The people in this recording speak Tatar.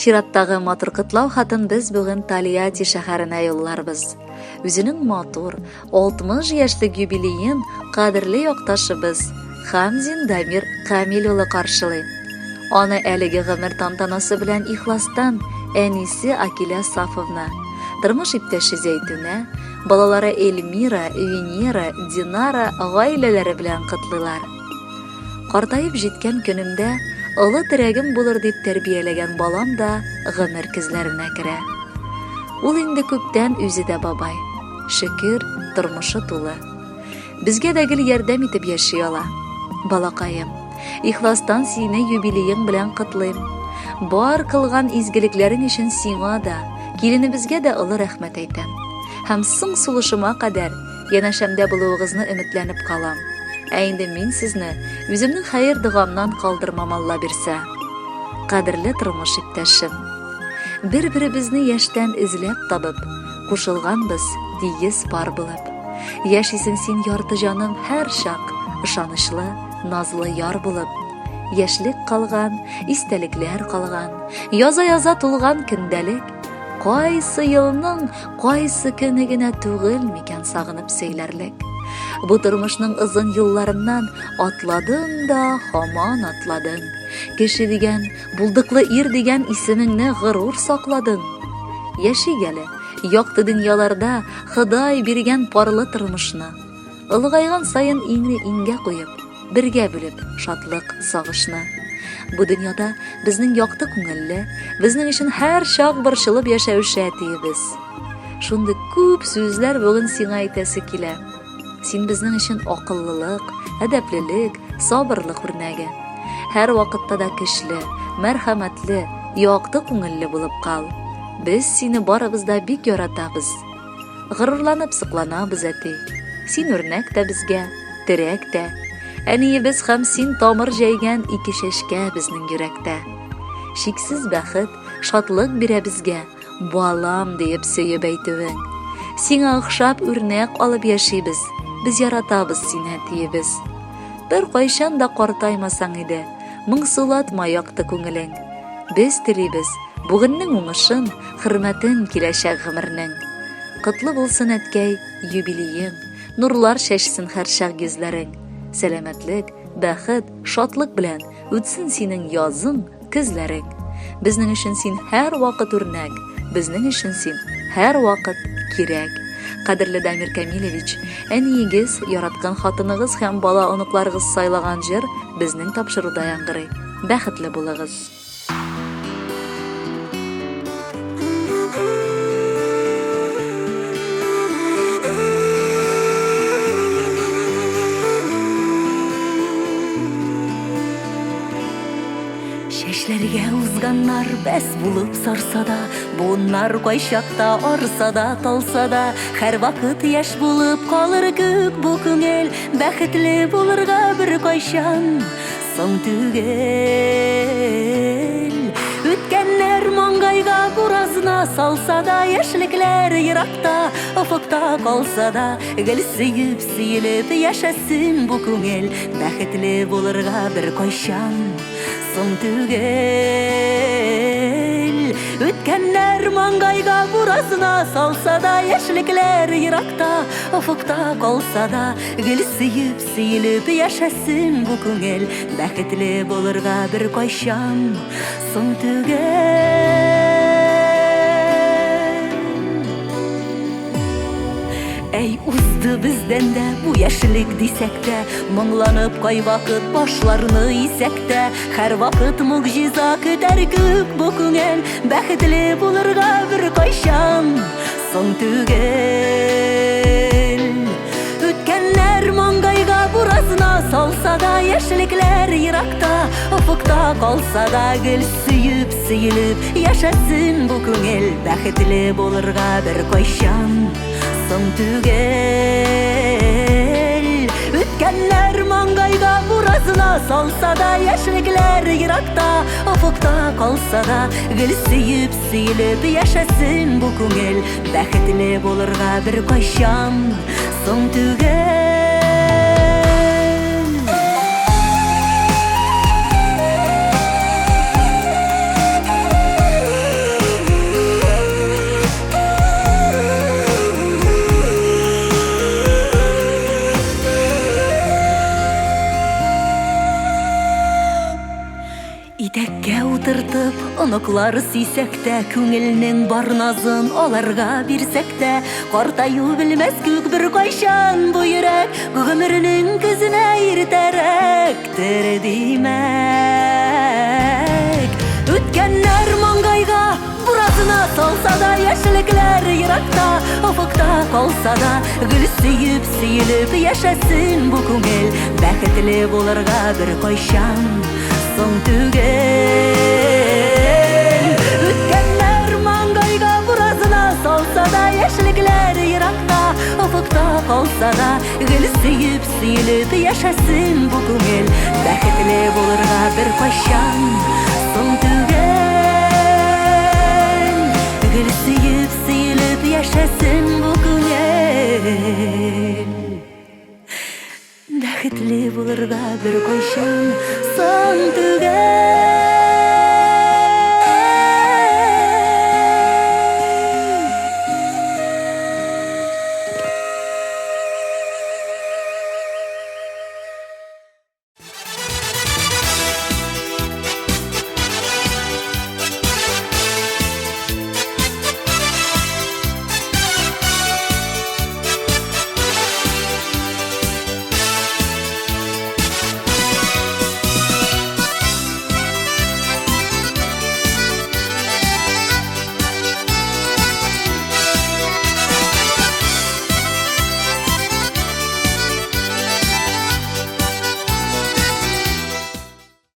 Чираттагы матур котлау хатын без бүген Тольятти шәһәренә юлларбыз. Үзенең матур 60 яшьлек юбилеен кадерле якташыбыз Хамзин Дамир Камил улы каршылый. Аны әлеге гомер тантанасы белән ихластан әнисе Акилә Сафовна, тормыш иптәше Зәйтүнә, балалары Эльмира, Венера, Динара гаиләләре белән котлыйлар. Картаеп җиткән көнемдә олы терәгем булыр дип тәрбияләгән балам да гомер көзләренә керә. Ул инде күптән үзе дә бабай. Шөкер, тормышы тулы. Безгә дә гел ярдәм итеп яши ала. Балакаем, ихластан сине юбилеең белән котлыйм. Бар кылган изгелекләрең өчен сиңа да, киленебезгә дә олы рәхмәт әйтәм. Һәм соң сулышыма кадәр янәшәмдә булуыгызны өметләнеп калам. Ә инде мин сезне үземнең хәер-догамнан калдырмам, Алла бирсә. Кадерле тормыш иптәшем. Бер-беребезне яшьтән эзләп табып, кушылганбыз тигез пар булып. Яшисең син ярты җаным һәр чак, ышанычлы, назлы яр булып. Яшьлек калган, истәлекләр калган, яза-яза тулган көндәлек. Кайсы елның кайсы көне генә түгел микән сагынып сөйләрлек. Бу тормышның озын юлларыннан атладың да һаман атладың. Кеше дигән, булдыклы ир дигән исемеңне горур сакладың. Яшик әле, якты дөньяларда Ходай биргән парлы тормышны. Олыгайган саен иңне иңгә куеп, бергә бүлеп шатлык, сагышны. Бу дөньяда безнең якты күңелле, безнең өчен һәр чак борчылып яшәүче әтиебез. Шундый күп сүзләр бүген сиңа әйтәсе килә. Син безнең өчен акыллылык, әдәплелек, сабырлык үрнәге. Һәр вакытта да көчле, мәрхәмәтле, якты күңелле булып кал. Без сине барыбыз да бик яратабыз. Горурланып сокланабыз, әти. Син үрнәк тә безгә, терәк тә. Әниебез һәм син тамыр җәйгән ике чәчкә безнең йөрәктә. Чиксез бәхет, шатлык бирә безгә, балам диеп сөеп әйтүең. Сиңа охшап үрнәк алып яшибез, без яратабыз сине, әтиебез. Бер кайчан да картаймасаң иде, моңсулатма якты күңелең. Без телибез бүгеннең уңышын, хөрмәтен киләчәк гомернең. Котлы булсын, әткәй, юбилеең, нурлар чәчсен һәрчак йөзләрең. Сәламәтлек, бәхет, шатлык белән үтсен синең язың, көзләрең. Безнең өчен син һәрвакыт үрнәк, безнең өчен син һәрвакыт кирәк. Кадерле Дамир Камилевич, әниегез, яраткан хатыныгыз һәм бала-оныкларыгыз сайлаган җыр безнең тапшыруда яңгырый. Бәхетле булыгыз! Чәчләргә узганнар бәс булып сарса да, буыннар кайчакта арса да, талса да, һәрвакыт яшь булып калыр күк бу күңел, бәхетле булырга беркайчан соң түгел. Үткәннәр маңгайга буразна салса да, яшьлекләр еракта, офыкта калса да, гел сөеп, сөелеп яшәсен бу күңел, бәхетле булырга беркайчан соң түгел. Үткәннәр маңгайга буразна салса да, яшьлекләр еракта, офыкта калса да, гел сөеп, сөелеп яшәсен бу күңел, бәхетле булырга беркайчан соң түгел. Әй, узды бездән дә бу яшьлек дисәк тә, моңланып кайвакыт башларны исәк тә, һәрвакыт могҗиза көтәр күк бу күңел, бәхетле булырга беркайчан соң түгел. Үткәннәр маңгайга буразна салса да, яшьлекләр еракта, офыкта калса да, гел сөеп, сөелеп яшәсен бу күңел, бәхетле булырга беркайчан соң түгел. Үткәннәр маңгайга буразна салса да, яшьлекләр еракта, офыкта калса да, гел сөеп, сөелеп яшәсен бу күңел, бәхетле булырга беркайчан соң түгел. Түгәрәккә утыртып, оныклар сөйсәк тә, күңелнең бар назын аларга бирсәк тә, картаю белмәс күк беркайчан бу йөрәк, гомеренең көзенә иртәрәктер димәк. Үткәннәр маңгайга буразына салса да, яшьлекләр еракта, офыкта калса да, гел сөеп, сөелеп яшәсен бу күңел, бәхетле булырга беркайчан соң түгел. Үткәннәр маңгайга буразына салса да, яшьлекләр еракта, офыкта калса да, гел сөеп, сөелеп яшәсен бу күңел, бәхетле булырга беркайчан соң түгел. Гел сөеп, сөелеп яшәсен бу күңел, бәхетле булырга беркайчан соң түгел.